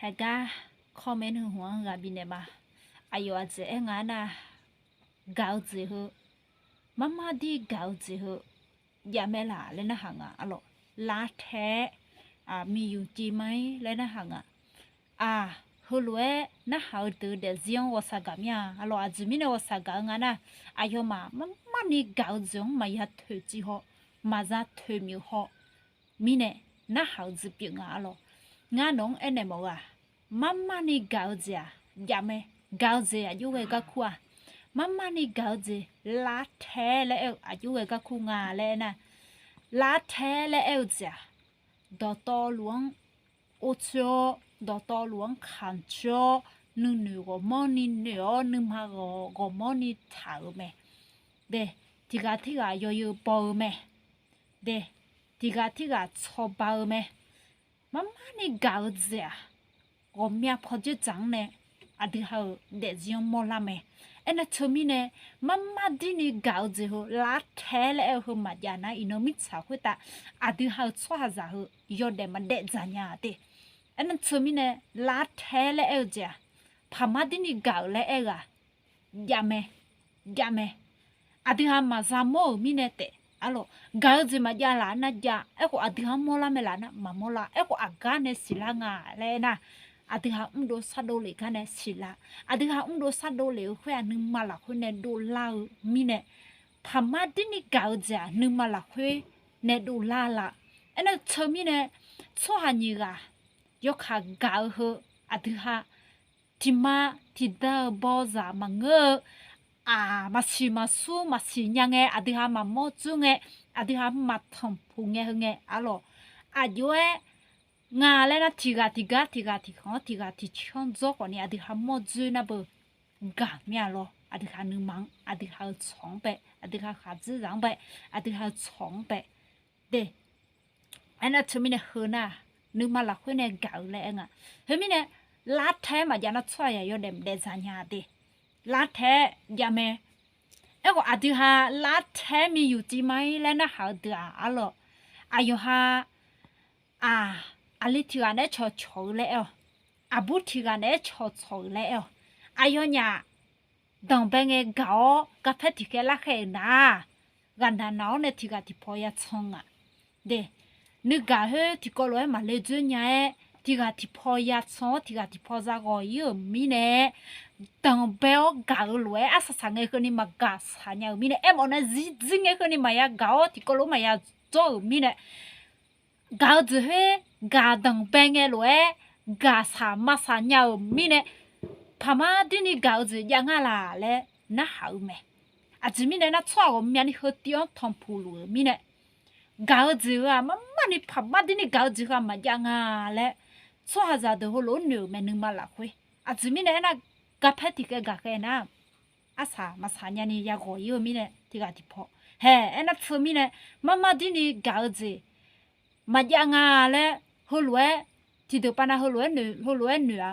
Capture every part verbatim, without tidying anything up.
Aqgar comment heu hmq-anr ghaq bifnaeq ma. Aqyawf aqjeq aer nga nar, gaq-eu jeq heu, marmar dir gaq-eu jeq heu javmae laf laer narhaq nga arlawq. Lavtae-aer miqyuq civ ma-ir laer narhaq nga. Aq, heulof-aer narhaq-eu deuq-eu daefzir-anr ghawqshaq gaq mir-a arlawq. Aqjeq mirnae ghawqshaq gaq-eu nga nar, aqyawfmaf marmar ni gaq-eu jeq-anr maqya toeqciv haw, maqza toeqmyuq haw mirnae narhaq-eu jeq pyeuf nga arlawq. Ngar nawq-anr aernaeq mawf-eu-aq, marmar ni gaq-eu jeq-aq javmae, gaq-eu jeq aqjox ghae garkur-aq, marmar ni gaq-eu jeq lavtae laer aer-eu aqjox ghae garkur nga laer aernar, lavtae laer aer-eu jeq-aq, dawqtawvluf-anr or coer-awr, dawqtawvluf-anr kamq coer-awr, nuinoeq ghawqmanrni noeq-awr, nuima ghawqmanrni taq-euq mae. De, tiqghaq tirghaq yawzeu baw-eu mae. De, tiqghaq tirghaq cawba-eu mae. Marmar ni gaq-eu jeq-aq, ghawqmya pawdzer dzaq-anr nae aqdui ha-euq daefzir-anr mawrlar mae. Aernar teumirnae, marmar dir ni gaq-eu jeq heu lavtae laer aer-eu heu maqjav nar, iqnan mirtsaq khoertav aqdui ha-euq tsawrhaqzaq heu yawdaef maqdaef dzaq nya-a de. Aernar teumirnae, lavtae laer aer-eu jeq-aq, paqmar dir ni gaq-euq laer aer-eu-aq, javmae, javmae. Aqdui ha maqza mawr-euq mirnae taef arlawq. Gaq-eu jeq maqjav laf nar jav, aerkhawf aqdui ha-anr mawrlar mae laf nar maqmawr lar, aerkhawf aqgar nae siqlar nga laer aernar, aqdui ha mrdov sardov lef gar nae siqlar. Aqdui ha mrdov sardov lef-eu khoer-aq, nuima lafkhoer nae dovlar-eu mirnae, paqmar dir ni gaq-eu jeq-aq, nuima lafkhoer nae dovlar la. Aernar teumirnae, tsawrhaq nyiq ghaq yawkaq gaq-eu heu, aqdui ha tiqma tiqda-euq bawzaq maqngeur-eu, aq, maqsiq maqsur maqsiq nya ngae, aqdui ha maqmawr dzeur ngae, aqdui ha maqtanqpuq ngae heu ngae arlawq. Aqjox-aer nga laer nar, tiqghaq tiqgar tiqghaq tiqkhanq-anr tiqghaq tiqcanr dzawr khawfni aqdui ha mawr dzoer nar beu gaq mir-a lawr. Aqdui ha nuima-anr, aqdui ha-eu tsawq-anr bae, aqdui ha khaqdzerzaq-anr bae, aqdui ha-eu tsawq-anr bae. De, aernar teumirnae heu nar, nuima lafkhoer nae gaq-eu laer aer nga. Heumirnae, lavtae-aer maqjav nar tsawrhaq yawdaef maqdaef dzaq nya de. Lavtae-aer javmae. Aerkhawf aqdui ha lavtae-aer miqyuq civ ma-ir laer narhaq-eu deuq-aq arlawq. Aqyawf ha, aq, aqli tiqghaq naeq-aer cawqcawq-eu laer aer-awq. Aqbur tiqghaq naeq-aer cawqcawq-euq laer aer-awq. Aqyawfnyaf danqbae ngae gaq-awr garpaer tiqkhaer larkhaer-euq nar, ghaqnaq naq-awr nae tiqghaq tiqpaw ya can nga. De, nuigaq khoer tiqkawv lof-aer maqle dzoer nya-aer, tiqghaq tiqpaw ya can-awr tiqghaq tiqpaw za ghawq-ir-euq mirnae, danqbae-awr gaq-eu lof-aer arsaq saq ngae keuvni maqgaq saq nya-euq mirnae, aermawf nae zir dzir ngae keuvni maqya gaq-awr tiqkawv lof-aer maqya dzawr-euq mirnae, gaq-eu jeq khoer gaq danqbae ngae lof-aer gaq saq maq saq nya-euq mirnae, paqmar dir ni gaq-eu jeq jav ngar laq laer narhaq-eu mae. Aqjeq mirnae nar, tsawrhaq ghawqmyani heu tiv-anr tanqpuq luf-euq mirnae, gaq-eu jeq heu-aq marmar ni paqmar dir ni gaq-eu jeq heu-aq maqjav nga laer, tsawrhaqzaq deuq heulof-aer noeq-euq mae nuima lafkhoer. Aqjeq mirnae aernar, garpaer tiqkhaer gaqkhaer nar, arsaq maq saq nyani ya ghawq-ir-eu mirnae tiqghaq tiqpaw. Hae, aernar teumirnae, marmar dir ni gaq-eu jeq maqjav nga laer, heulof-aer, tiqdeuq pav nav heulof-aer noeq, heulof-aer noeq-a.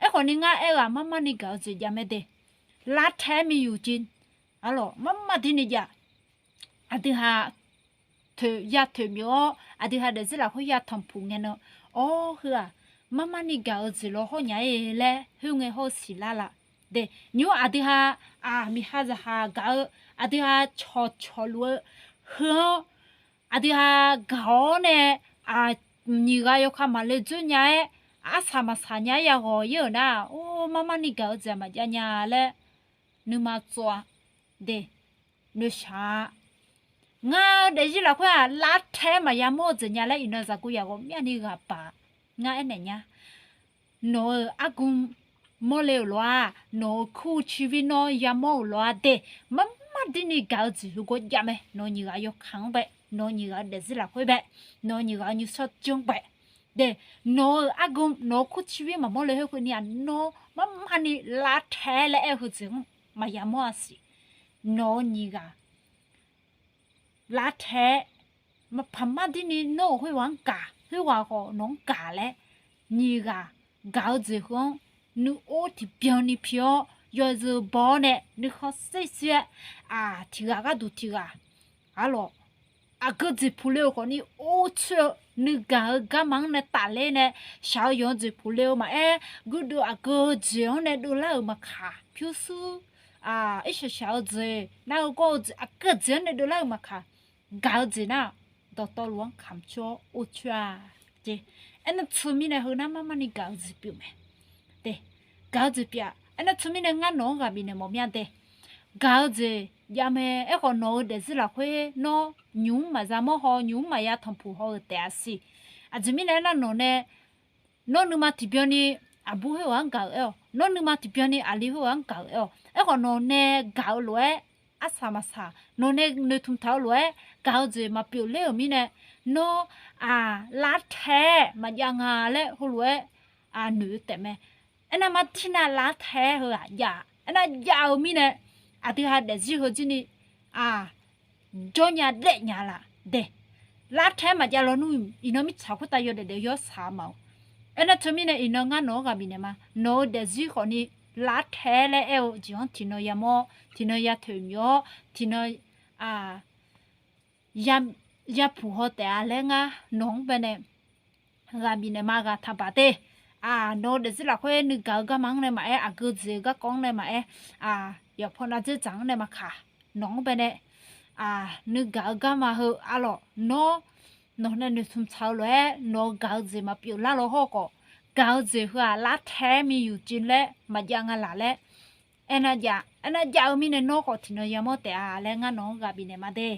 Aerkhawf ni ngar aer-eu-aq, marmar ni gaq-eu jeq jav mae de. Lavtae-aer miqyuq civ, arlawq, marmar dir ni jav. Aqdui ha toeq ya toeq myov-awr, aqdui ha daefzir lafkhoer ya tanqpuq ngae nan, awr, heu-aq, marmar ni gaq-eu jeq law hawr nya-ir laer khoerngae hawr-eu siqlar la. De, nymr aqdui ha, aq, miqha zaqhaq gaq-eu, aqdui ha cawqcawq luf-eu heu-anr, aqdui ha gaq-awr nae, aq, nyiq ghaq yawkaq maqle dzoer nya-aer, arsaq maq saq nya-aer ya ghawq-ir-euq nar, or, marmar ni gaq-eu jeq-aq maqjav nya laer nuima tsov-a. De, noeqshaq-a. Ngar-eu daefzir lafkhoer-aq, lavtae-aer maqya mawr-eu jeq nya laer iqnan zaqguq yaq ghawqmyani ghaq paq ngar aernaeq nya. Nawq-euq argmr mawrle-euq lof-a, nawq-euq kur civ vir nawr ya mawr-euq lof-a de. Marmar dir ni gaq-eu jeq heugawr jav mae. Nawq-eu nyiq ghaq-eu yawkaq-anr bae, nawq-eu nyiq ghaq-eu daefzir lafkhoer bae, nawq-eu nyiq ghaq-eu nymrshawr jawr-anr bae. De, nawq-euq argmr nawq-eu kur civ vir maqmawr le khoerkeuvni-aq, nawr marmar ni lavtae-aer laer aer-eu heujeq-anr maqya mawr-a siq. Nawq-eu nyiq ghaq lavtae-aer, paqmar dir ni nawr-euq khoerghaq-anr gaq, khoerghaq khawf nawq-anr gaq laer, nyiq ghaq gaq-eu jeq heu-anr nuior tiqbyan ni pi-awr, yawzeu baw-awr nae nuikhanr sher shir-aer, aq, tiq ghaq gharduq tiq ghaq, arlawq, aqgeu jeq puq le-euq khawfni or coer-eu nuigaq-eu garma-anr nae tafler nae, shaq-eu yawq-eu jeq puqle-eu maqaer, guirdeuv aqgeu jeq-anr nae dovlar-euq maqkaq, pyurshuir, irshaq shaq-eu jeq, nar-eu gawr-eu jeq, aqgeu jeq-anr nae dovlar-euq maqkaq, gaq-eu jeq nar, dawqtawvluf-anr kamq coer-awr or coer-a. Aernar teumirnae heu nar mar mar ni gaq-eu jeq pyeuf mae. Gaq-eu jeq pyeuf-a. Aernar teumirnae ngar nawq-anr ghaq bifnaeq mawf mir-a de. Gaq-eu jeq javmae. Aerkhawf nawq-eu daefzir lafkhoer nawr nymq-mr maqza mawr haw, nymq-mr maqya tanqpuq haw-euq taef-a siq. Aqjeq mirnae aernar nawq nae, nawr nuima tiqbyan ni aqbur khoerghaq-anr gaq-euq aer-awq. Nawr nuima tiqbyan ni aqli khoerghaq-anr gaq-euq aer-awq. Aerkhawf nawq nae gaq-eu lof-aer arsaq maqsaq, nawq nae noeqtmq taq-eu lof-aer gaq-eu jeq maqpyeuf ler-euq mirnae, nawr aq lavtae-aer maqjav nga laer heulof-aer noeq-eu taefmae. Aernar mar tirnav lavtae-aer heu-aq jav-a. Aernar jav-eu mirnae, aqdui ha daefzir heuzir ni aq jawr nya daef nya laf de. Lavtae-aer maqjav lawnmr, iqnan mirtsaq khoertav yawdaef daef yawr saq ma-awq. Aernar teumirnae iqnan ngar nawq-anr ghaq bifnaeq ma. Nawq-eu daefzir khawfni lavtae-aer laer aer-eu jeq-anr tiqnan yamawr, tiqnan ya toeq myof-awr, tiqnan yapuq haw taef-a laer ngar nawq-anr baenae ghaq bifnaeq ma. Ghaq taqbaq te. Aq nawq-eu daefzir lafkhoer nuigaq-eu garma-anr nae maqaer, aqgeu jeq-eu garkawv-anr nae maqaer, aq yawqpaw nav dzerdzaq-anr nae maqkaq, nawq-anr baenae aq nuigaq-eu garma heu arlawq nawr nawq nae noeqtmq tsaq-eu lof-aer nawq-eu gaq-eu jeq maqpyeuf lar law hawr khawf, gaq-eu jeq heu-aq lavtae-aer mi yuq jeq laer maqjav nga laf laer aernar jav, aernar jav-eu mirnae nawr khawf tiqnan yamawr taef-a laer ngar nawq-anr ghaq bifnaeq ma de.